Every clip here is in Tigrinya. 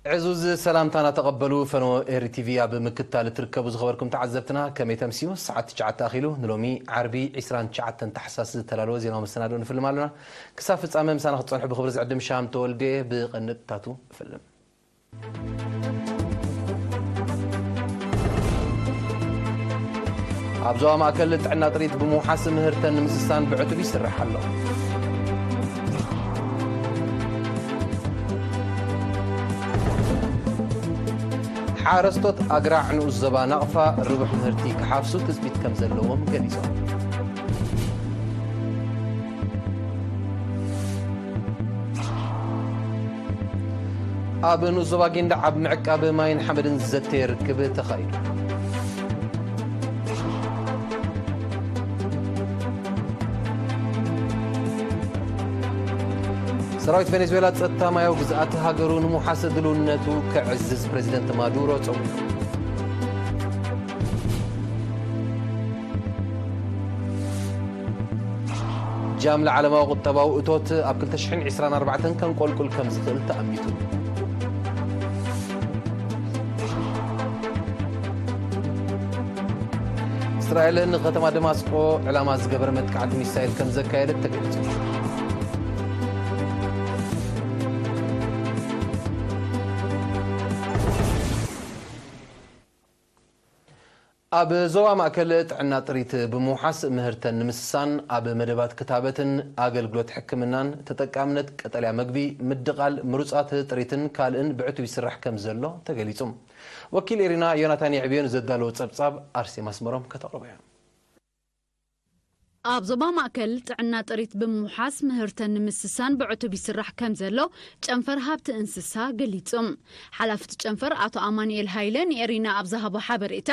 ዕዙዝ ሰላምታና ተቐበሉ። ፈነወ ኤሪ ቲቪ ኣብ ምክታል እትርከቡ ዝኸበርኩም ተዓዘብትና፣ ከመይ ተምስዩ? ሰዓት ትሽዓተ ኣኺሉ። ንሎሚ ዓርቢ ዕስራን ትሽዓተን ታሕሳስ ዝተዳለወ ዜናዊ መሰናዶ ንፍልም ኣለና። ክሳብ ፍጻመ ምሳና ክትጸንሑ ብኽብሪ ዝዕድም ሻም ተወልደ። ብቐንድታቱ እፍልም። ኣብ ዞባ ማእከል ጥዕና ጥሪት ብምውሓስ ምህርተን ንምስሳን ብዕቱብ ይስራሕ ኣሎ። ሓረስቶት ኣግራዕ ንኡስ ዞባ ናቕፋ ርቡሕ ምህርቲ ክሓፍሱ ትጽቢት ከም ዘለዎም ገሊጾም። ኣብ ንኡስ ዞባ ጊንዳዕ ኣብ ምዕቃብ ማይን ሓመድን ዘተ ርክብ ተኻይዱ። ሰራዊት ቬኔዙዌላ ጸጥታ ማያዊ ግዝኣት ሃገሩ ንምውሓስ ድልውነቱ ከዕዝዝ ፕሬዚደንት ማዱሮ ጸዊዑ። ጃም ንዓለማዊ ቁጠባዊ እቶት ኣብ ክልተ ሽሕን ዕስራን ኣርባዕተን ከንቆልቁል ከም ዝኽእል ተኣሚቱ። እስራኤል ንከተማ ደማስቆ ዕላማ ዝገበረ መጥቃዕቲ ሚሳይል ከም ዘካየደት ተገሊጹ። ኣብ ዞባ ማእከል ጥዕና ጥሪት ብምውሓስ ምህርተን ንምስሳን ኣብ መደባት ክታበትን ኣገልግሎት ሕክምናን ተጠቃምነት ቀጠልያ መግቢ ምድቓል ምሩጻት ጥሪትን ካልእን ብዕቱብ ይስራሕ ከም ዘሎ ተገሊጹ። ወኪል ኤሪና ዮናታን የዕብዮን ዘዳለዎ ጸብጻብ ኣርሴማ ኣስመሮም ከተቕርቦ እያ። ኣብ ዞባ ማእከል ጥዕና ጥሪት ብምውሓስ ምህርተን ንምስሳን ብዕቱብ ይስራሕ ከም ዘሎ ጨንፈር ሃብቲ እንስሳ ገሊጹ። ሓላፊ እቲ ጨንፈር ኣቶ ኣማኑኤል ሃይለ ንኤሪና ኣብ ዝሃቦ ሓበሬታ፣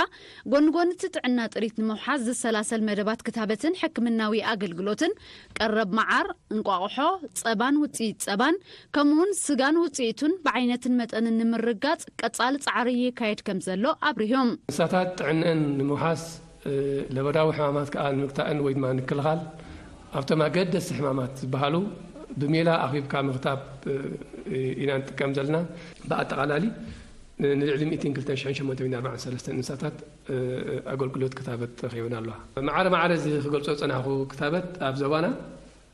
ጎኒ ጎኒ እቲ ጥዕና ጥሪት ንምውሓስ ዝሰላሰል መደባት ክታበትን ሕክምናዊ ኣገልግሎትን፣ ቀረብ መዓር፣ እንቋቑሖ፣ ጸባን ውጽኢት ጸባን፣ ከምኡውን ስጋን ውጽኢቱን ብዓይነትን መጠንን ንምርጋጽ ቀጻሊ ጻዕሪ ይካየድ ከም ዘሎ ኣብሪሆም። እንስሳታት ጥዕነአን ንምውሓስ፣ እ፣ ለበዳዊ ሕማማት ከኣ ንምግታእን ወይ ድማ ንምክልኻል ኣብቶም ኣገደስቲ ሕማማት ዝበሃሉ ብሜላ ኣኺብካ ምኽታብ፣ እ፣ ኢና ንጥቀም ዘለና። ብኣጠቓላሊ ን-፣ ንልዕሊ ሚእትን ክልተን ሽሕን ሸሞንተ ሚእትን ኣርባዓን ሰለስተን እንስሳታት፣ እ፣ ኣገልግሎት ክታበት ረኺበን ኣለዋ። ማዕረ ማዕረ እዚ ክገልጾ ዝጸናሕኩ ክታበት ኣብ ዞባና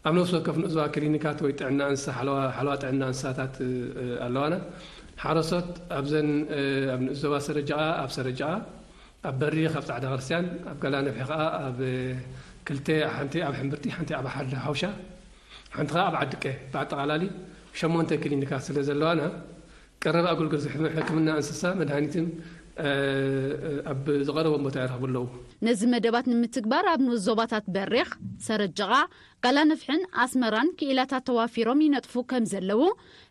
ኣብ ነፍሲ ወከፍ ንኡስ ዞባ ክሊኒካት ወይ ጥዕና እንስሳ ሓለዋ፣ ሓለዋ ጥዕና እንስሳታት፣ እ፣ ኣለዋና። ሓረስቶት ኣብዘን፣ እ፣ ኣብ ንኡስ ዞባ ሰረጃቓ፣ ኣብ ሰረጃቓ፣ ኣብ በሪኽ፣ ኣብ ጻዕዳ ክርስትያን፣ ኣብ ጋላ ነፍሒ ከኣ ኣብ፣ እ፣ ክልተ፣ ሓንቲ ኣብ ሕምብርቲ፣ ሓንቲ ኣብ ሓደ ሓውሻ፣ ሓንቲ ከኣ ኣብ ዓድቀ፣ ብኣጠቓላሊ ሸሞንተ ክሊኒካት ስለ ዘለዋና፣ ቀረብ ኣገልግሎት ሕክምና እንስሳ፣ መድሃኒትን፣ እ፣ ኣብ ዝቐረቦም ቦታ ይረኽቡ ኣለዉ። ነዚ መደባት ንምትግባር ኣብ ንኡስ ዞባታት በሪኽ፣ ሰረጃቓ፣ ጋላ ነፍሕን ኣስመራን ክኢላታት ተዋፊሮም ይነጥፉ ከም ዘለዉ፣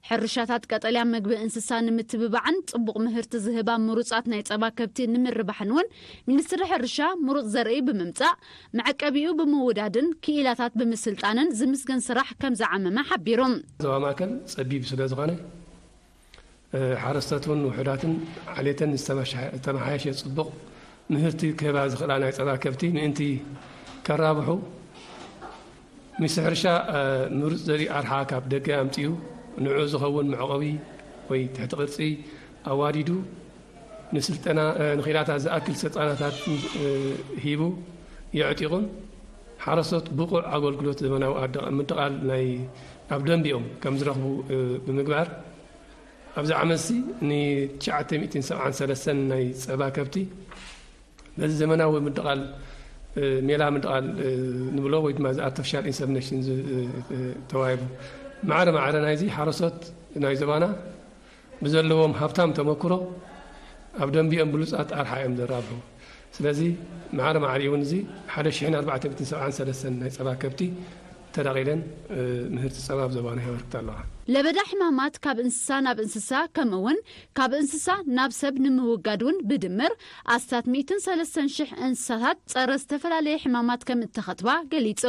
ሕርሻታት ቀጠልያ መግቢ እንስሳ ንምትብባዕን ጽቡቕ ምህርቲ ዝህባ ምሩጻት ናይ ጸባ ከብቲ ንምርባሕን እውን ሚኒስትሪ ሕርሻ ምሩጽ ዘርኢ ብምምጻእ፣ መዐቀቢኡ ብምውዳድን ክኢላታት ብምስልጣንን ዝምስገን ስራሕ ከም ዝዓመመ ሓቢሩ። ዞባ ማእከል ጸቢብ ስለ ዝኾነ፣ እ፣ ሓረስቶት እውን ውሑዳትን ዓሌተን ዝተመሻ-፣ ዝተመሓየሸ ጽቡቕ ምህርቲ ክህባ ዝኽእላ ናይ ጸባ ከብቲ ምእንቲ ከራብሑ፣ ሚኒስትሪ ሕርሻ፣ እ፣ ምሩጽ ዘርኢ ኣርሓ ካብ ደገ ኣምጺኡ፣ ንዕኡ ዝኸውን መዕቆቢ ወይ ትሕቲ ቅርጺ ኣዋዲዱ፣ ንስልጠና፣ እ፣ ንኽኢላታት ዝኣክል ስልጠናታት፣ እ፣ ሂቡ የዕጢቑን፣ ሓረስቶት ብቑዕ ኣገልግሎት ዘመናዊ ኣደ-፣ ምድቓል ናይ ኣብ ደንቢኦም ከም ዝረኽቡ፣ እ፣ ብምግባር፣ ኣብዚ ዓመትሲ ንትሽዓተ ሚእትን ሰብዓን ሰለስተን ናይ ጸባ ከብቲ በዚ ዘመናዊ ምድቓል፣ እ፣ ሜላ ምድቓል፣ እ፣ ንብሎ ወይ ድማ እዚ ኣርቲፊሻል ኢንሰሚኔሽን ዝ-፣ እ፣ እ፣ ተዋሂቡ። ማዕረ ማዕረ ናይዚ ሓረስቶት ናይ ዞባና ብዘለዎም ሃብታም ተመክሮ ኣብ ደንቢኦም ብሉጻት ኣርሓ እዮም ዘራብሑ። ስለዚ ማዕረ ማዕረ እውን እዚ ሓደ ሽሕን ኣርባዕተ ሚእትን ሰብዓን ሰለስተን ናይ ጸባ ከብቲ ተዳቒለን፣ እ፣ ምህርቲ ጸባ ኣብ ዞባና የበርክታ ኣለዋ። ለበዳ ሕማማት ካብ እንስሳ ናብ እንስሳ፣ ከምኡ እውን ካብ እንስሳ ናብ ሰብ ንምውጋድ እውን ብድምር ኣስታት ሚእትን ሰለስተን ሽሕ እንስሳታት ጸረ ዝተፈላለየ ሕማማት ከም እተኸትባ ገሊጹ።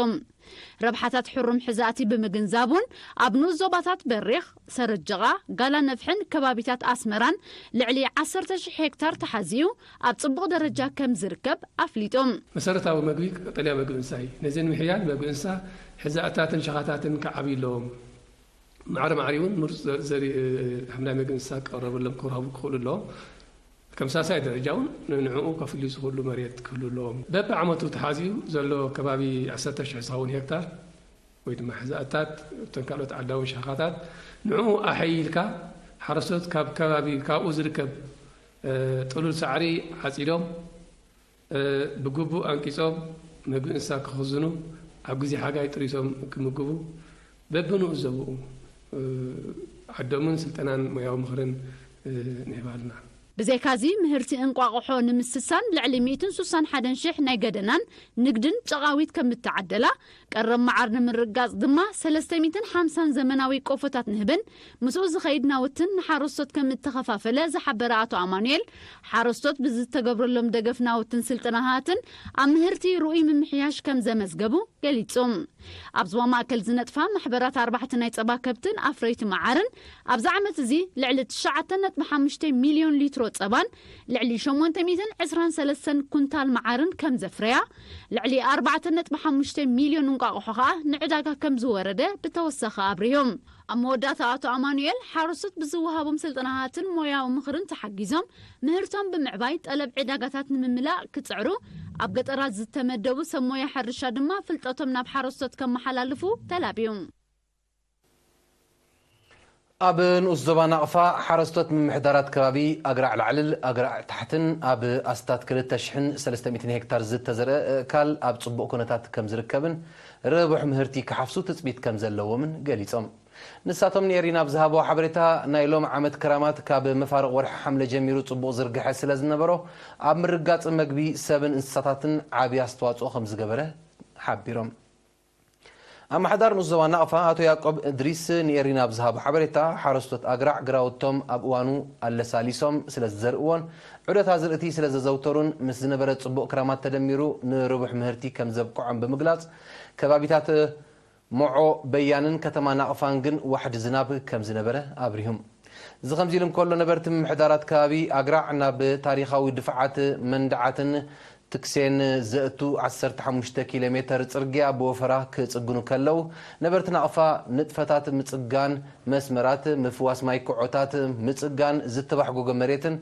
ረብሓታት ሕሩም ሕዛእቲ ብምግንዛብ እውን ኣብ ንኡስ ዞባታት በሪኽ፣ ሰረጀቓ፣ ጋላ ነፍሕን ከባቢታት ኣስመራን ልዕሊ ዓሰርተ ሽሕ ሄክታር ተሓዚኡ ኣብ ጽቡቕ ደረጃ ከም ዝርከብ ኣፍሊጡ። መሰረታዊ መግቢ ቀጠልያ መግቢ እንስሳ እዩ። ነዚ ንምሕያል መግቢ እንስሳ ሕዛእታትን ሸኻታትን ክዓብዩ ኣለዎም። ማዕረ ማዕሪውን ምሩፅ ዘርኢ ሓምላይ መግቢ እንስሳ ክቐረበሎም ክረኽቡ ክኽእሉ ኣለዎም። ከም ሳልሳይ ደረጃ እውን ንዕኡ ከፍልዩ ዝኽእሉ መሬት ክህሉ ኣለዎም። በብዓመቱ ተሓዝዩ ዘሎ ከባቢ ዓሰርተ ሽሕ ዝኸውን ሄክታር ወይ ድማ ሕዛእታት እተን ካልኦት ዓዳውን ሸኻታት ንዕኡ ኣሐይልካ ሓረስቶት ካብ ከባቢ ካብኡ ዝርከብ ጥሉል ሳዕሪ ዓፂዶም ብግቡእ ኣንቂፆም መግቢ እንስሳ ክኽዝኑ ኣብ ግዜ ሓጋይ ጥሪቶም ክምግቡ በብንኡ ዘብኡ ዓዶምን ስልጠናን ሞያዊ ምኽርን ንህብ ኣለና። ብዘይካዚ ምህርቲ እንቋቑሖ ንምስሳን ልዕሊ ሚእትን ሱሳን ሓደን ሽሕ ናይ ገደናን ንግድን ጨቓዊት ከም እተዓደላ፣ ቀረብ መዓር ንምርጋጽ ድማ ሰለስተ ሚእትን ሓምሳን ዘመናዊ ቆፎታት ንህብን ምስኡ ዝኸይድ ናውትን ንሓረስቶት ከም እተኸፋፈለ ዝሓበረ ኣቶ ኣማኑኤል፣ ሓረስቶት ብዝተገብረሎም ደገፍ ናውትን ስልጠናታትን ኣብ ምህርቲ ርኡይ ምምሕያሽ ከም ዘመዝገቡ ገሊጹ። ኣብ ዞባ ማእከል ዝነጥፋ ማሕበራት ኣርባሕቲ ናይ ጸባ ከብትን ኣፍረይቲ መዓርን ኣብዚ ዓመት እዚ ልዕሊ ትሽዓተ ነጥቢ ሓሙሽተ ሚልዮን ሊትሮ ጸባን ልዕሊ ሸሞንተ ሚእትን ዕስራን ሰለስተን ኩንታል መዓርን ከም ዘፍረያ፣ ልዕሊ ኣርባዕተ ነጥቢ ሓሙሽተ ሚልዮን እንቋቑሖ ከኣ ንዕዳጋ ከም ዝወረደ ብተወሳኺ ኣብሪሁ። ኣብ መወዳእታ ኣቶ ኣማኑኤል፣ ሓረስቶት ብዝወሃቦም ስልጠናታትን ሞያዊ ምኽርን ተሓጊዞም ምህርቶም ብምዕባይ ጠለብ ዕዳጋታት ንምምላእ ክጽዕሩ፣ ኣብ ገጠራት ዝተመደቡ ሰብ ሞያ ሕርሻ ድማ ፍልጠቶም ናብ ሓረስቶት ከመሓላልፉ ተላብዩ። ኣብ ንኡስ ዞባ ናቕፋ ሓረስቶት ምምሕዳራት ከባቢ ኣግራዕ ላዕልን ኣግራዕ ታሕትን ኣብ ኣስታት ክልተ ሽሕን ሰለስተ ሚእትን ሄክታር ዝተዘርአ እእካል ኣብ ጽቡቕ ኩነታት ከም ዝርከብን ርቡሕ ምህርቲ ክሓፍሱ ትጽቢት ከም ዘለዎምን ገሊጾም። ንሳቶም ንኤሪና ኣብ ዝሃብዎ ሓበሬታ፣ ናይ ሎም ዓመት ክራማት ካብ መፋርቕ ወርሒ ሓምለ ጀሚሩ ጽቡቕ ዝርግሐ ስለ ዝነበሮ፣ ኣብ ምርጋጽ መግቢ ሰብን እንስሳታትን ዓቢ ኣስተዋጽኦ ከም ዝገበረ ሓቢሮም። ኣመሓዳር ንኡስ ዞባ ናቕፋ ኣቶ ያዕቆብ እድሪስ ንኤሪና ኣብ ዝሃቦ ሓበሬታ፣ ሓረስቶት ኣግራዕ ግራውቶም ኣብ እዋኑ ኣለሳሊሶም ስለ ዝዘርእዎን ዑደት ኣዝርእቲ ስለ ዘዘውተሩን ምስ ዝነበረ ጽቡቕ ክራማት ተደሚሩ ንርቡሕ ምህርቲ ከም ዘብቅዖም ብምግላጽ፣ ከባቢታት ሞዖ በያንን ከተማ ናቕፋን ግን ዋሕዲ ዝናብ ከም ዝነበረ ኣብሪሁ። እዚ ከምዚ ኢሉ እንከሎ፣ ነበርቲ ምምሕዳራት ከባቢ ኣግራዕ ናብ ታሪኻዊ ድፍዓት መንድዓትን ትክሴን ዘእቱ ዓሰርተ ሓሙሽተ ኪሎ ሜተር ጽርግያ ብወፈራ ክጽግኑ ከለዉ፣ ነበርቲ ናቕፋ ንጥፈታት ምጽጋን መስመራት፣ ምፍዋስ ማይ ኩዖታት፣ ምጽጋን ዝተባሕጎገ መሬትን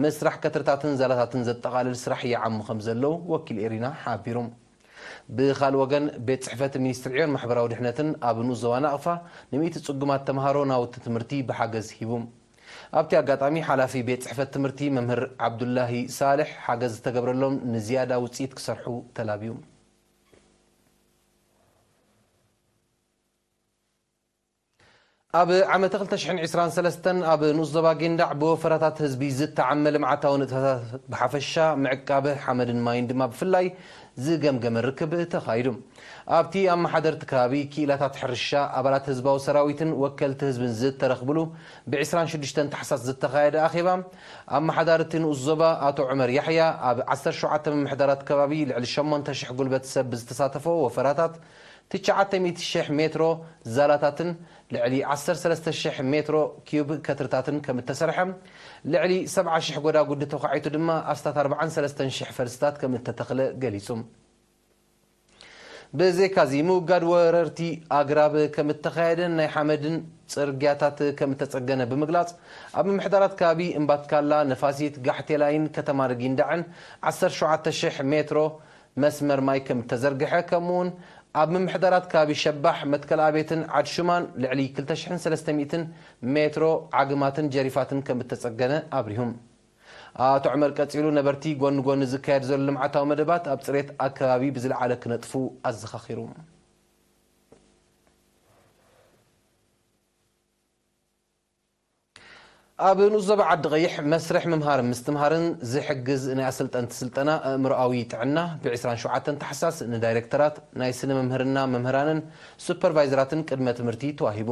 ምስራሕ ከትርታትን ዛላታትን ዘጠቓልል ስራሕ ይዓሙ ከም ዘለዉ ወኪል ኤሪና ሓቢሩ። ብኻልእ ወገን፣ ቤት ጽሕፈት ሚኒስትሪ ዕዮን ማሕበራዊ ድሕነትን ኣብ ንኡስ ዞባ ናቕፋ ንሚእቲ ጽጉማት ተምሃሮ ናውቲ ትምህርቲ ብሓገዝ ሂቡ። ኣብቲ ኣጋጣሚ፣ ሓላፊ ቤት ጽሕፈት ትምህርቲ መምህር ዓብዱላሂ ሳልሕ፣ ሓገዝ ዝተገብረሎም ንዝያዳ ውጽኢት ክሰርሑ ተላብዩ። ኣብ ዓመተ ክልተ ሽሕን ዕስራን ሰለስተን ኣብ ንኡስ ዞባ ጊንዳዕ ብወፈራታት ህዝቢ ዝተዓመ ልምዓታዊ ንጥፈታት ብሓፈሻ፣ ምዕቃብ ሓመድን ማይን ድማ ብፍላይ ዝገምገመ ርክብ ተኻይዱ። ኣብቲ ኣመሓደርቲ ከባቢ፣ ክኢላታት ሕርሻ፣ ኣባላት ህዝባዊ ሰራዊትን ወከልቲ ህዝብን ዝተረኽብሉ ብ ዕስራን ሽዱሽተን ታሕሳስ ዝተኻየደ ኣኼባ፣ ኣመሓዳሪ እቲ ንኡስ ዞባ ኣቶ ዑመር ያሕያ፣ ኣብ ዓሰርተ ሸውዓተ ምምሕዳራት ከባቢ ልዕሊ ሸሞንተ ሽሕ ጉልበት ሰብ ብዝተሳተፎ ወፈራታት፣ ትሽዓተ ሚእቲ ሽሕ ሜትሮ ዛላታትን ልዕሊ ዓሰርተ ሰለስተ ሽሕ ሜትሮ ኪዩብ ከትርታትን ከም እተሰርሐ፣ ልዕሊ ሰብዓ ሽሕ ጎዳጉዲ ተዃዒቱ ድማ ኣስታት ኣርባዓን ሰለስተን ሽሕ ፈልስታት ከም እተተኽለ ገሊጹ። ብዘይካዚ፣ ምውጋድ ወረርቲ ኣግራብ ከም እተኻየደን ናይ ሓመድን ጽርግያታት ከም እተጸገነ ብምግላጽ፣ ኣብ ምምሕዳራት ከባቢ እምባትካላ፣ ነፋሲት፣ ጋሕቴላይን ከተማ ጊንዳዕን ዓሰርተ ሸውዓተ ሽሕ ሜትሮ መስመር ማይ ከም እተዘርግሐ፣ ከምኡውን ኣብ ምምሕዳራት ከባቢ ሸባሕ፣ መትከል ኣቤትን ዓድ ሹማን ልዕሊ ክልተ ሽሕን ሰለስተ ሚእትን ሜትሮ ዓግማትን ጀሪፋትን ከም እተጸገነ ኣብሪሁ። ኣቶ ዑመር ቀጺሉ፣ ነበርቲ ጎኒ ጎኒ ዝካየድ ዘሎ ልምዓታዊ መደባት ኣብ ጽሬት ኣከባቢ ብዝለዓለ ክነጥፉ ኣዘኻኺሩ። ኣብ ንኡስ ዞባ ዓዲ ቀይሕ መስርሕ ምምሃር ምስትምሃርን ዝሕግዝ ናይ ኣሰልጠንቲ ስልጠና ኣእምሮኣዊ ጥዕና ብ ዕስራን ሸውዓተን ታሕሳስ ንዳይሬክተራት፣ ናይ ስነ መምህርና መምህራንን ሱፐርቫይዘራትን ቅድመ ትምህርቲ ተዋሂቡ።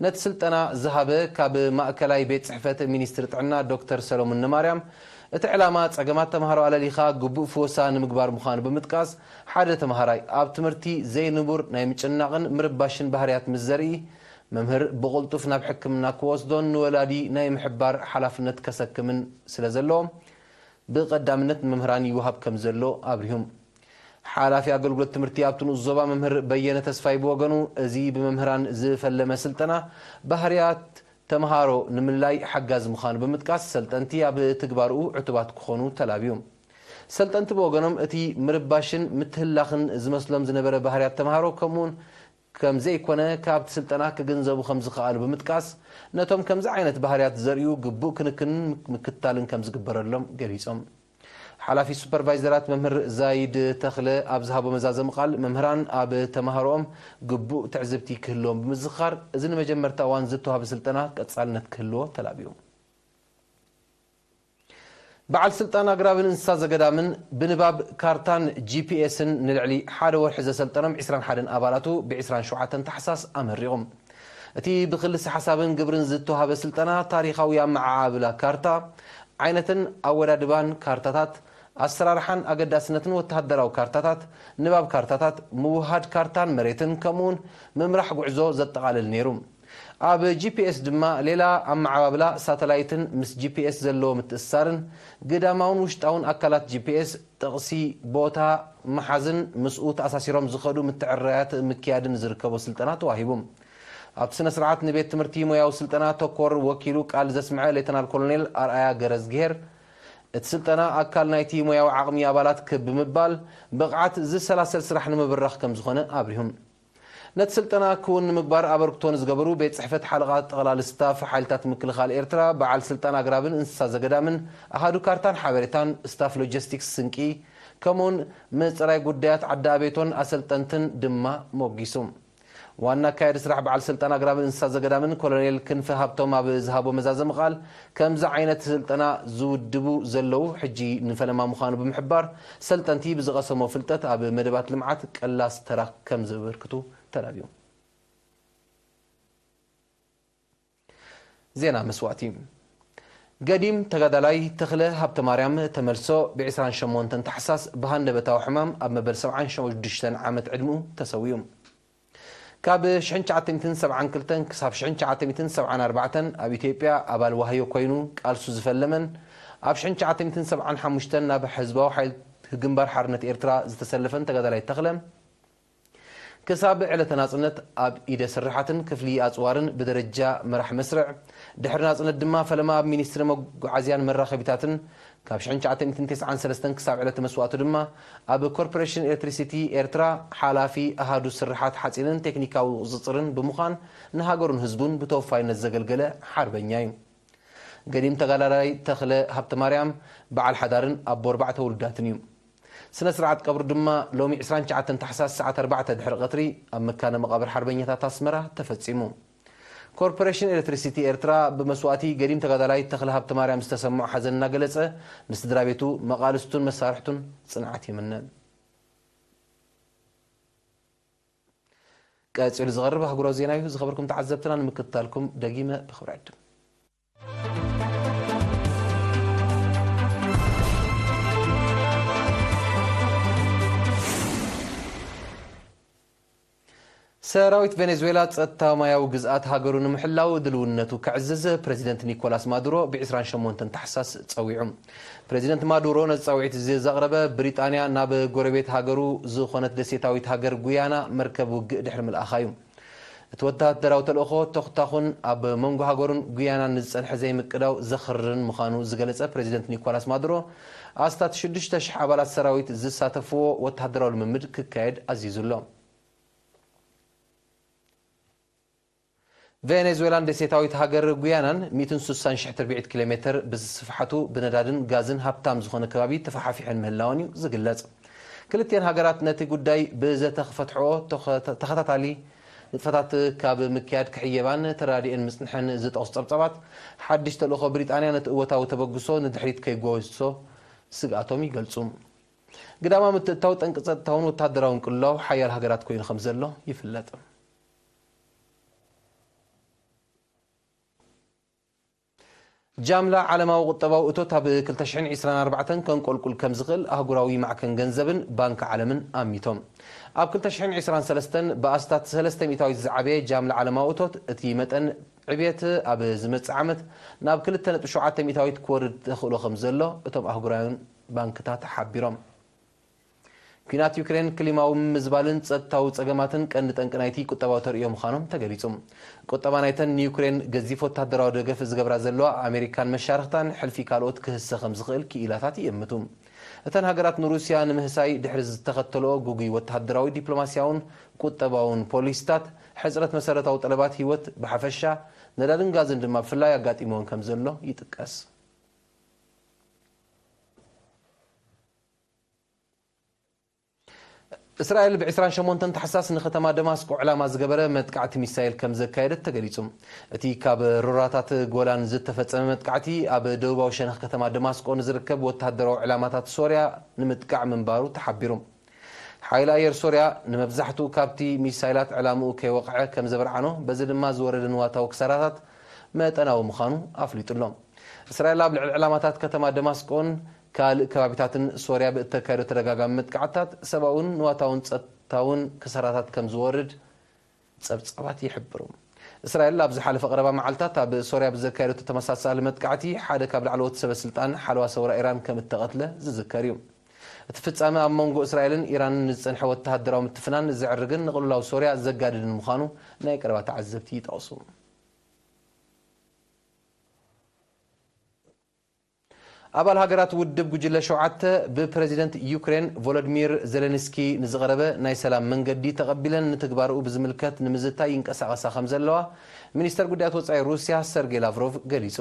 ነቲ ስልጠና ዝሃበ ካብ ማእከላይ ቤት ጽሕፈት ሚኒስትሪ ጥዕና ዶክተር ሰሎሙን ንማርያም፣ እቲ ዕላማ ጸገማት ተምሃሮ ኣለሊኻ ግቡእ ፍወሳ ንምግባር ምዃኑ ብምጥቃስ፣ ሓደ ተምሃራይ ኣብ ትምህርቲ ዘይንቡር ናይ ምጭናቕን ምርባሽን ባህርያት ምስ ዘርኢ፣ መምህር ብቕልጡፍ ናብ ሕክምና ክወስዶን ንወላዲ ናይ ምሕባር ሓላፍነት ከሰክምን ስለ ዘለዎ፣ ብቐዳምነት ንመምህራን ይወሃብ ከም ዘሎ ኣብሪሁ። ሓላፊ ኣገልግሎት ትምህርቲ ኣብቲ ንኡስ ዞባ መምህር በየነ ተስፋይ ብወገኑ፣ እዚ ብመምህራን ዝፈለመ ስልጠና ባህርያት ተምሃሮ ንምልላይ ሓጋዚ ምዃኑ ብምጥቃስ፣ ሰልጠንቲ ኣብ ትግባርኡ ዕቱባት ክኾኑ ተላብዩ። ሰልጠንቲ ብወገኖም፣ እቲ ምርባሽን ምትህላኽን ዝመስሎም ዝነበረ ባህርያት ተምሃሮ ከምኡውን ከም ዘይኮነ፣ ካብቲ ስልጠና ክግንዘቡ ከም ዝኸኣሉ ብምጥቃስ፣ ነቶም ከምዚ ዓይነት ባህርያት ዘርእዩ ግቡእ ክንክንን ምክትታልን ከም ዝግበረሎም ገሊጾም። ሓላፊ ሱፐርቫይዘራት መምህር ዛይድ ተኽለ ኣብ ዝሃቦ መዛዘሚ ቃል፣ መምህራን ኣብ ተምሃሮኦም ግቡእ ትዕዝብቲ ክህልዎም ብምዝኻር፣ እዚ ንመጀመርታ እዋን ዝተዋህበ ስልጠና ቀጻልነት ክህልዎ ተላብዩ። በዓል ስልጣን ኣግራብን እንስሳ ዘገዳምን ብንባብ ካርታን ጂ ፒ ኤስን ንልዕሊ ሓደ ወርሒ ዘሰልጠኖም ዕስራን ሓደን ኣባላቱ ብ ዕስራን ሸውዓተን ታሕሳስ ኣመሪቑ። እቲ ብክልሲ ሓሳብን ግብርን ዝተዋህበ ስልጠና፣ ታሪኻዊ ኣመዓባብላ ካርታ፣ ዓይነትን ኣወዳድባን ካርታታት፣ ኣሰራርሓን ኣገዳስነትን ወተሃደራዊ ካርታታት፣ ንባብ ካርታታት፣ ምውህሃድ ካርታን መሬትን፣ ከምኡውን ምምራሕ ጉዕዞ ዘጠቓልል ነይሩ። ኣብ ጂ ፒ ኤስ ድማ፣ ሌላ ኣመዓባብላ ሳተላይትን ምስ ጂ ፒ ኤስ ዘለዎ ምትእስሳርን፣ ግዳማውን ውሽጣውን ኣካላት ጂ ፒ ኤስ፣ ጥቕሲ ቦታ ምሓዝን ምስኡ ተኣሳሲሮም ዝኸዱ ምትዕርራያት ምክያድን ዝርከቦ ስልጠና ተዋሂቡ። ኣብቲ ስነ ስርዓት፣ ንቤት ትምህርቲ ሞያዊ ስልጠና ተኮር ወኪሉ ቃል ዘስምዐ ሌተናል ኮሎኔል ኣርኣያ ገረዝግሄር፣ እቲ ስልጠና ኣካል ናይቲ ሞያዊ ዓቕሚ ኣባላት ክብ ብምባል፣ ብቕዓት ዝሰላሰል ስራሕ ንምብራኽ ከም ዝኾነ ኣብሪሁ። ነቲ ስልጠና ክውን ንምግባር ኣበርክቶ ንዝገበሩ፣ ቤት ጽሕፈት ሓለቓ ጠቕላሊ ስታፍ ሓይልታት ምክልኻል ኤርትራ፣ በዓል ስልጣን ኣግራብን እንስሳ ዘገዳምን፣ ኣሃዱ ካርታን ሓበሬታን፣ ስታፍ ሎጂስቲክስ፣ ስንቂ፣ ከምኡውን ምጽራይ ጉዳያት ዓዲ ኣቤቶን ኣሰልጠንትን ድማ ሞጊሱ። ዋና ኣካያዲ ስራሕ በዓል ስልጣን ኣግራብን እንስሳ ዘገዳምን ኮሎኔል ክንፈ ሃብቶም ኣብ ዝሃቦ መዛዘሚ ቃል፣ ከምዚ ዓይነት ስልጠና ዝውድቡ ዘለዉ ሕጂ ንፈለማ ምዃኑ ብምሕባር፣ ሰልጠንቲ ብዝቐሰሞ ፍልጠት ኣብ መደባት ልምዓት ቀላስ ተራ ከም ዘበርክቱ ተላብዩ። ዜና መስዋእቲ። ገዲም ተጋዳላይ ተኽለ ሃብተማርያም ተመልሶ ብ ዕስራን ሸሞንተን ታሕሳስ ብሃንደበታዊ ሕማም ኣብ መበል ሰብዓን ሽዱሽተን ዓመት ዕድሚኡ ተሰዊኡ። ካብ ሽሕን ትሽዓተ ሚእትን ሰብዓን ክልተን ክሳብ ሽሕን ትሽዓተ ሚእትን ሰብዓን ኣርባዕተን ኣብ ኢትዮጵያ ኣባል ዋህዮ ኮይኑ ቃልሱ ዝፈለመን፣ ኣብ ሽሕን ትሽዓተ ሚእትን ሰብዓን ሓሙሽተን ናብ ህዝባዊ ሓይሊ ግንባር ሓርነት ኤርትራ ዝተሰለፈን ተጋዳላይ ተኽለ፣ ክሳብ ዕለተ ናጽነት ኣብ ኢደ ስርሓትን ክፍሊ ኣጽዋርን ብደረጃ መራሕ መስርዕ፣ ድሕሪ ናጽነት ድማ ፈለማ ኣብ ሚኒስትሪ መጓዓዝያን መራኸቢታትን፣ ካብ ሽሕን ትሽዓተ ሚእትን ተስዓን ሰለስተን ክሳብ ዕለተ መስዋእቱ ድማ ኣብ ኮርፖሬሽን ኤሌክትሪሲቲ ኤርትራ ሓላፊ ኣሃዱ ስርሓት ሓጺንን ቴክኒካዊ ቁጽጽርን ብምዃን ንሃገሩን ህዝቡን ብተወፋይነት ዘገልገለ ሓርበኛ እዩ። ገዲም ተጋዳላይ ተኽለ ሃብተማርያም በዓል ሓዳርን ኣቦ ኣርባዕተ ውሉዳትን እዩ። ስነ ስርዓት ቀብሩ ድማ ሎሚ ዕስራን ትሽዓተን ታሕሳስ ሰዓት ኣርባዕተ ድሕሪ ቀትሪ ኣብ መካነ መቓብር ሓርበኛታት ኣስመራ ተፈጺሙ። ኮርፖሬሽን ኤሌክትሪሲቲ ኤርትራ ብመስዋእቲ ገዲም ተጋዳላይ ተኽለ ሃብተማርያም ዝተሰምዖ ሓዘን እናገለጸ፣ ንስድራ ቤቱ፣ መቓልስቱን መሳርሕቱን ጽንዓት ይምነ። ቀጺሉ ዝቐርብ ኣህጉራዊ ዜና እዩ። ዝኸበርኩም ተዓዘብትና፣ ንምክትታልኩም ደጊመ ብኽብሪ ዕድም። ሰራዊት ቬኔዙዌላ ጸጥታ ማያዊ ግዝኣት ሃገሩ ንምሕላው ድልውነቱ ከዕዝዝ ፕረዚደንት ኒኮላስ ማዱሮ ብ ዕስራን ሸሞንተን ታሕሳስ ጸዊዑ። ፕረዚደንት ማዱሮ ነዚ ጻውዒት እዚ ዘቕረበ፣ ብሪጣንያ ናብ ጎረቤት ሃገሩ ዝኾነት ደሴታዊት ሃገር ጉያና መርከብ ውግእ ድሕሪ ምልኣኻ እዩ። እቲ ወተሃደራዊ ተልእኾ ተኹታኹን ኣብ መንጎ ሃገሩን ጉያናን ንዝጸንሐ ዘይምቅዳው ዘኽርርን ምዃኑ ዝገለጸ ፕረዚደንት ኒኮላስ ማዱሮ፣ ኣስታት ሽዱሽተ ሽሕ ኣባላት ሰራዊት ዝሳተፍዎ ወተሃደራዊ ልምምድ ክካየድ ኣዚዙ ኣሎ። ቬኔዙዌላን ደሴታዊት ሃገር ጉያናን ሚእትን ስሳን ሽሕ ትርብዒት ኪሎ ሜተር ብዝስፍሓቱ ብነዳድን ጋዝን ሃብታም ዝኾነ ከባቢ ተፈሓፊሐን ምህላወን እዩ ዝግለጽ። ክልቲኤን ሃገራት ነቲ ጉዳይ ብዘተ ክፈትሕኦ ተኸ-፣ ተኸታታሊ ንጥፈታት ካብ ምክያድ ክሕየባን ተራዲኤን ምጽንሐን ዝጠቕሱ ጸብጻባት፣ ሓድሽ ተልእኾ ብሪጣንያ ነቲ እወታዊ ተበግሶ ንድሕሪት ከይጎስሶ ስግኣቶም ይገልጹ። ግዳማ ምትእትታው ጠንቂ ጸጥታውን ወተሃደራውን ቅልውላው ሓያል ሃገራት ኮይኑ ከም ዘሎ ይፍለጥ። ጃምላ ዓለማዊ ቁጠባዊ እቶት ኣብ ክልተ ሽሕን ዕስራን ኣርባዕተን ከንቆልቁል ከም ዝኽእል ኣህጉራዊ ማዕከን ገንዘብን ባንክ ዓለምን ኣሚቶም። ኣብ ክልተ ሽሕን ዕስራን ሰለስተን ብኣስታት ሰለስተ ሚእታዊት ዝዓበየ ጃምላ ዓለማዊ እቶት፣ እቲ መጠን ዕብየት ኣብ ዝመጽእ ዓመት ናብ ክልተ ነጥቢ ሸውዓተ ሚእታዊት ክወርድ ተኽእሎ ከም ዘሎ እቶም ኣህጉራውያን ባንክታት ሓቢሮም። ኲናት ዩክሬን ክሊማዊ ምምዝባልን ጸጥታዊ ጸገማትን ቀንዲ ጠንቂ ናይቲ ቁጠባዊ ተርእዮ ምዃኖም ተገሊጹ። ቁጠባ ናይተን ንዩክሬን ገዚፍ ወተሃደራዊ ደገፍ ዝገብራ ዘለዋ ኣሜሪካን መሻርኽታን ሕልፊ ካልኦት ክህሰ ከም ዝኽእል ክኢላታት ይእምቱ። እተን ሃገራት ንሩስያ ንምህሳይ ድሕሪ ዝተኸተልኦ ግጉይ ወተሃደራዊ፣ ዲፕሎማስያውን ቁጠባውን ፖሊሲታት፣ ሕጽረት መሰረታዊ ጠለባት ህይወት ብሓፈሻ፣ ነዳድን ጋዝን ድማ ብፍላይ ኣጋጢምወን ከም ዘሎ ይጥቀስ። እስራኤል ብ ዕስራን ሸሞንተን ታሕሳስ ንከተማ ደማስቆ ዕላማ ዝገበረ መጥቃዕቲ ሚሳይል ከም ዘካየደት ተገሊጹ። እቲ ካብ ሮራታት ጎላን ዝተፈጸመ መጥቃዕቲ ኣብ ደቡባዊ ሸነኽ ከተማ ደማስቆ ንዝርከብ ወተሃደራዊ ዕላማታት ሶርያ ንምጥቃዕ ምንባሩ ተሓቢሩ። ሓይሊ ኣየር ሶርያ ንመብዛሕትኡ ካብቲ ሚሳይላት ዕላምኡ ከይወቕዐ ከም ዘብርዓኖ፣ በዚ ድማ ዝወረደ ንዋታዊ ክሳራታት መጠናዊ ምዃኑ ኣፍሊጡ ኣሎ። እስራኤል ኣብ ልዕሊ ዕላማታት ከተማ ደማስቆን ካልእ ከባቢታትን ሶርያ ብእተካየዶ ተደጋጋሚ መጥቃዕትታት ሰብኣውን ንዋታውን ጸጥታውን ክሳራታት ከም ዝወርድ ጸብጻባት ይሕብሩ። እስራኤል ኣብ ዝሓለፈ ቀረባ መዓልታት ኣብ ሶርያ ብዘካየደቶ ተመሳሳሊ መጥቃዕቲ ሓደ ካብ ላዕለዎት ሰበ ስልጣን ሓለዋ ሰውራ ኢራን ከም እተቐትለ ዝዝከር እዩ። እቲ ፍጻመ ኣብ መንጎ እስራኤልን ኢራንን ንዝጸንሐ ወተሃደራዊ ምትፍናን ዘዕርግን ንቕልውላው ሶርያ ዘጋድድን ምዃኑ ናይ ቀረባ ተዓዘብቲ ይጠቕሱ። ኣባል ሃገራት ውድብ ጉጅለ ሸውዓተ ብፕረዚደንት ዩክሬን ቮሎዲሚር ዜሌንስኪ ንዝቐረበ ናይ ሰላም መንገዲ ተቐቢለን ንትግባርኡ ብዝምልከት ንምዝታይ ይንቀሳቐሳ ከም ዘለዋ ሚኒስተር ጉዳያት ወጻኢ ሩስያ ሰርጌይ ላቭሮቭ ገሊጹ።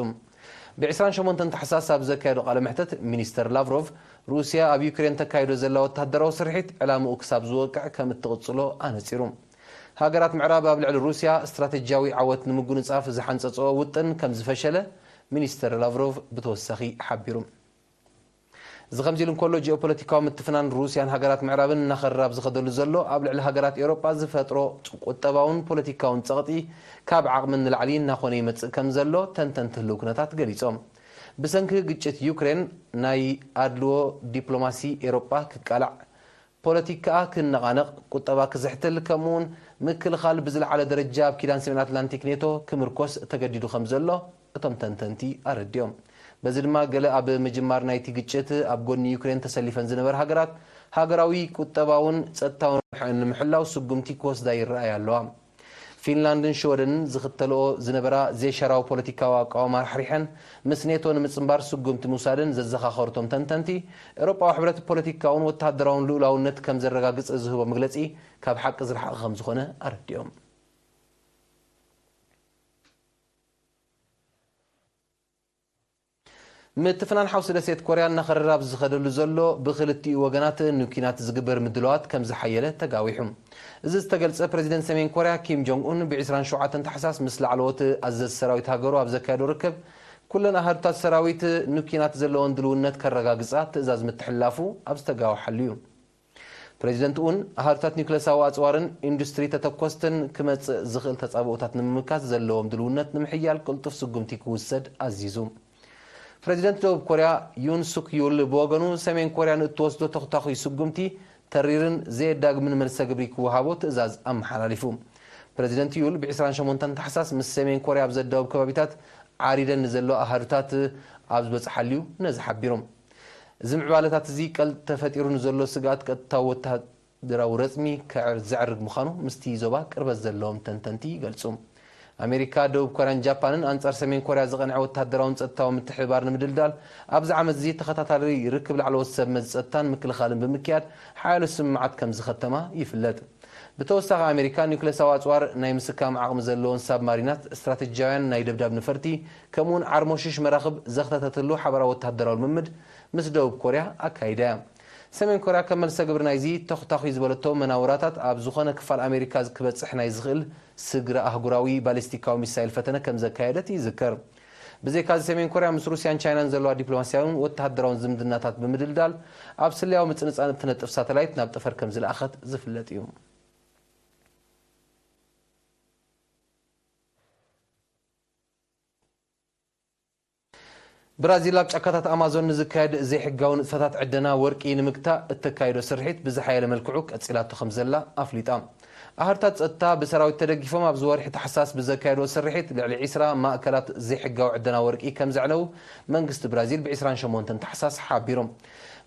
ብ28 ታሕሳስ ኣብ ዘካየዶ ቃለ መሕተት፣ ሚኒስተር ላቭሮቭ ሩስያ ኣብ ዩክሬን ተካይዶ ዘላ ወተሃደራዊ ስርሒት ዕላምኡ ክሳብ ዝወቅዕ ከም እትቕጽሎ ኣነጺሩ። ሃገራት ምዕራብ ኣብ ልዕሊ ሩስያ ስትራቴጂያዊ ዓወት ንምጉንጻፍ ዝሓንጸጽኦ ውጥን ከም ዝፈሸለ ሚኒስተር ላቭሮቭ ብተወሳኺ ሓቢሩ። እዚ ከምዚ ኢሉ እንከሎ፣ ጂኦፖለቲካዊ ምትፍናን ሩስያን ሃገራት ምዕራብን እናኸረረ ኣብ ዝኸደሉ ዘሎ፣ ኣብ ልዕሊ ሃገራት ኤውሮጳ ዝፈጥሮ ቁጠባውን ፖለቲካውን ጸቕጢ ካብ ዓቕሚ ንላዕሊ እናኾነ ይመጽእ ከም ዘሎ ተንተንቲ ህልው ኩነታት ገሊጾም። ብሰንኪ ግጭት ዩክሬን ናይ ኣድልዎ ዲፕሎማሲ ኤውሮጳ ክቃላዕ፣ ፖለቲካኣ ክነቓነቕ፣ ቁጠባ ክዝሕትል፣ ከምኡውን ምክልኻል ብዝለዓለ ደረጃ ኣብ ኪዳን ሰሜን ኣትላንቲክ ኔቶ ክምርኮስ ተገዲዱ ከም ዘሎ እቶም ተንተንቲ ኣረዲኦም። በዚ ድማ ገለ ኣብ ምጅማር ናይቲ ግጭት ኣብ ጎኒ ዩክሬን ተሰሊፈን ዝነበራ ሃገራት ሃገራዊ ቁጠባውን ጸጥታውን ረብሐአን ንምሕላው ስጉምቲ ክወስዳ ይረኣያ ኣለዋ። ፊንላንድን ሽወደንን ዝኽተልኦ ዝነበራ ዘይሻራዊ ፖለቲካዊ ኣቃውማ ኣሕሪሐን ምስ ኔቶ ንምጽንባር ስጉምቲ ምውሳደን ዘዘኻኸሩ እቶም ተንተንቲ፣ ኤውሮጳዊ ሕብረት ፖለቲካውን ወተሃደራውን ልኡላውነት ከም ዘረጋግጽ ዝህቦ መግለጺ ካብ ሓቂ ዝረሓቐ ከም ዝኾነ ኣረዲኦም። ምትፍናን ሓውሲ ደሴት ኮርያ እናኸረረ ኣብ ዝኸደሉ ዘሎ፣ ብክልቲኡ ወገናት ንኲናት ዝግበር ምድላዋት ከም ዝሓየለ ተጋዊሑ። እዚ ዝተገልጸ፣ ፕረዚደንት ሰሜን ኮርያ ኪም ጆንግ ኡን ብ27 ታሕሳስ ምስ ላዕለዎት ኣዘዝቲ ሰራዊት ሃገሩ ኣብ ዘካየዶ ርክብ፣ ኩለን ኣሃዱታት ሰራዊት ንኲናት ዘለወን ድልውነት ከረጋግጻ ትእዛዝ ምትሕልላፉ ኣብ ዝተጋወሓሉ እዩ። ፕረዚደንት ኡን፣ ኣሃዱታት ኒውክለሳዊ ኣጽዋርን ኢንዱስትሪ ተተኮስትን ክመጽእ ዝኽእል ተጻብኦታት ንምምካት ዘለዎም ድልውነት ንምሕያል ቅልጡፍ ስጉምቲ ክውሰድ ኣዚዙ። ፕረዚደንት ደቡብ ኮርያ ዩን ሱክ ዩል ብወገኑ፣ ሰሜን ኮርያ ንእትወስዶ ተኹታኹይ ስጉምቲ ተሪርን ዘየዳግምን መልሰ ግብሪ ክወሃቦ ትእዛዝ ኣመሓላሊፉ። ፕረዚደንት ዩል ብ28 ታሕሳስ ምስ ሰሜን ኮርያ ኣብ ዘዳውብ ከባቢታት ዓሪደን ንዘለዋ ኣሃዱታት ኣብ ዝበጽሓሉ እዩ ነዚ ሓቢሩ። እዚ ምዕባለታት እዚ ቀል ተፈጢሩ ንዘሎ ስግኣት ቀጥታዊ ወተሃደራዊ ረጽሚ ከዕር-፣ ዘዕርግ ምዃኑ ምስቲ ዞባ ቅርበት ዘለዎም ተንተንቲ ይገልጹ። ኣሜሪካ፣ ደቡብ ኮርያን ጃፓንን ኣንጻር ሰሜን ኮርያ ዝቐንዐ ወተሃደራውን ጸጥታዊ ምትሕብባር ንምድልዳል ኣብዚ ዓመት እዚ ተኸታታሊ ርክብ ላዕለዎት ሰብ መዚ ጸጥታን ምክልኻልን ብምክያድ ሓያሎ ስምምዓት ከም ዝኸተማ ይፍለጥ። ብተወሳኺ፣ ኣሜሪካ ኒውክለሳዊ ኣጽዋር፣ ናይ ምስካም ዓቕሚ ዘለዎን ሳብማሪናት፣ ስትራቴጂያውያን ናይ ደብዳብ ነፈርቲ፣ ከምኡውን ዓርሞሽሽ መራኽብ ዘኽተተትሉ ሓበራዊ ወተሃደራዊ ልምምድ ምስ ደቡብ ኮርያ ኣካይዳ እያ። ሰሜን ኮርያ ከም መልሰ ግብሪ ናይዚ ተኹታኹይ ዝበለቶ መናውራታት፣ ኣብ ዝኾነ ክፋል ኣሜሪካ ክበጽሕ ናይ ዝኽእል ስግረ ኣህጉራዊ ባሊስቲካዊ ሚሳይል ፈተነ ከም ዘካየደት ይዝከር። ብዘይካዚ፣ ሰሜን ኮርያ ምስ ሩስያን ቻይናን ዘለዋ ዲፕሎማስያውን ወተሃደራውን ዝምድናታት ብምድልዳል፣ ኣብ ስለያዊ ምጽንጻን እትነጥፍ ሳተላይት ናብ ጠፈር ከም ዝለኣኸት ዝፍለጥ እዩ። ብራዚል ኣብ ጫካታት ኣማዞን ንዝካየድ ዘይሕጋዊ ንጥፈታት ዕደና ወርቂ ንምግታእ እተካይዶ ስርሒት ብዝሓየለ መልክዑ ቀጺላቶ ከም ዘላ ኣፍሊጣ። ኣሃዱታት ጸጥታ ብሰራዊት ተደጊፎም ኣብዚ ወርሒ ታሕሳስ ብዘካየድዎ ስርሒት ልዕሊ ዒስራ ማእከላት ዘይሕጋዊ ዕደና ወርቂ ከም ዘዕነዉ መንግስቲ ብራዚል ብ ዒስራን ሸሞንተን ታሕሳስ ሓቢሩ።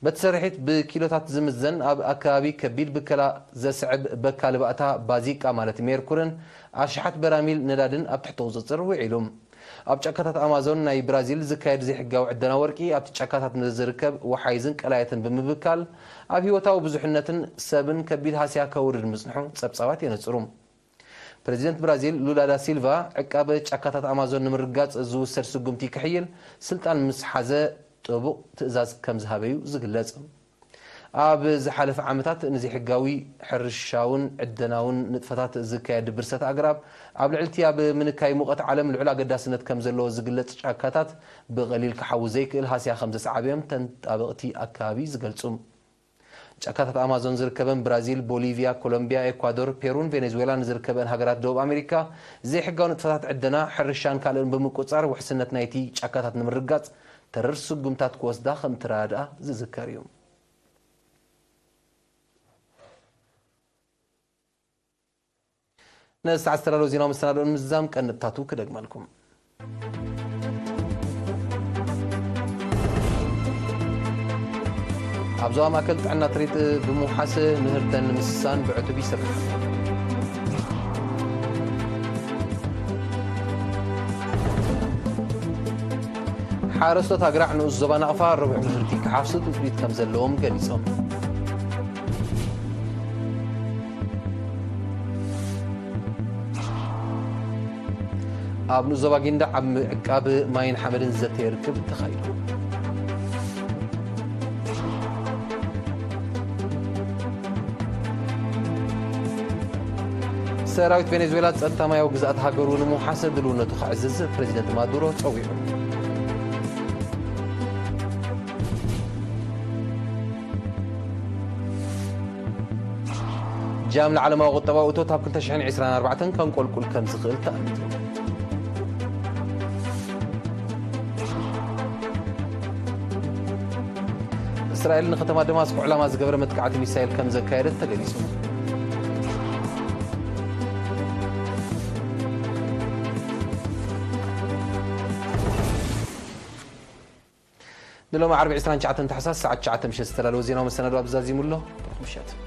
በቲ ስርሒት ብኪሎታት ዝምዘን ኣብ ኣከባቢ ከቢድ ብከላ ዘስዕብ በካሊ ባእታ ባዚቃ ማለት ሜርኩርን ኣሽሓት በራሚል ነዳድን ኣብ ትሕቲ ቁጽጽር ውዒሉ። ኣብ ጫካታት ኣማዞን ናይ ብራዚል ዝካየድ ዘይሕጋዊ ዕደና ወርቂ ኣብቲ ጫካታት ንዝርከብ ወሓይዝን ቀላያትን ብምብካል ኣብ ህይወታዊ ብዙሕነትን ሰብን ከቢድ ሃስያ ከውርድ ምጽንሑ ጸብጻባት የነጽሩ። ፕረዚደንት ብራዚል ሉላ ዳ ሲልቫ ዕቃበ ጫካታት ኣማዞን ንምርጋጽ ዝውሰድ ስጉምቲ ክሕይል ስልጣን ምስ ሓዘ ጥቡቕ ትእዛዝ ከም ዝሃበዩ ዝግለጽ። ኣብ ዝሓለፈ ዓመታት ንዘይሕጋዊ ሕርሻውን ዕደናውን ንጥፈታት ዝካየድ ብርሰት ኣግራብ ኣብ ልዕልቲ ኣብ ምንካይ ሙቐት ዓለም ልዑል ኣገዳስነት ከም ዘለዎ ዝግለጽ ጫካታት ብቐሊል ክሓዊ ዘይክእል ሃስያ ከም ዘስዓበዮም ተንጣበቕቲ ኣካባቢ ዝገልጹ። ጫካታት ኣማዞን ዝርከበን ብራዚል፣ ቦሊቪያ፣ ኮሎምቢያ፣ ኤኳዶር፣ ፔሩን ቬኔዙዌላን ዝርከበን ሃገራት ደቡብ ኣሜሪካ ዘይሕጋዊ ንጥፈታት ዕደና፣ ሕርሻን ካልእን ብምቁጻር ውሕስነት ናይቲ ጫካታት ንምርጋጽ ተረር ስጉምታት ክወስዳ ከም እተረዳድኣ ዝዝከር እዩ። ነዚ ሰዓት ዝተዳለወ ዜናዊ መሰናድኦ ንምዝዛም ቀንድታቱ ክደግመልኩም። ኣብ ዞባ ማእከል ጥዕና ትሪት ብምውሓስ ምህርተን ንምስሳን ብዕቱብ ይስራሕ። ሓረስቶት ኣግራዕ ንኡስ ዞባ ናቕፋ ረቡዕ ምህርቲ ክሓፍሱ ትጽቢት ከም ዘለዎም ገሊጾም። ኣብ ንኡስ ዞባ ጊንዳዕ ኣብ ምዕቃብ ማይን ሓመድን ዘተየ ርክብ ተኻይዱ። ሰራዊት ቬኔዙዌላ ጸጥታ ማያዊ ግዝኣት ሃገሩ ንምውሓስ ድልውነቱ ከዕዝዝ ፕረዚደንት ማዱሮ ጸዊዑ። ጃም ንዓለማዊ ቁጠባዊ እቶት ኣብ ክልተ ሽሕን ዕስራን ኣርባዕተን ከንቆልቁል ከም ዝኽእል ተኣሚኑ። እስራኤል ንከተማ ደማስቆ ዕላማ ዝገበረ መጥቃዕቲ ሚሳይል ከም ዘካየደት ተገሊጹ። ንሎሚ ዓርቢ ዕስራን ትሽዓተን ታሕሳስ ሰዓት ትሽዓተ ምሸት ዝተዳለወ ዜናዊ መሰናድኦ ኣብዚ ዛዚሙ ኣሎ። ብሩኽ ምሸት።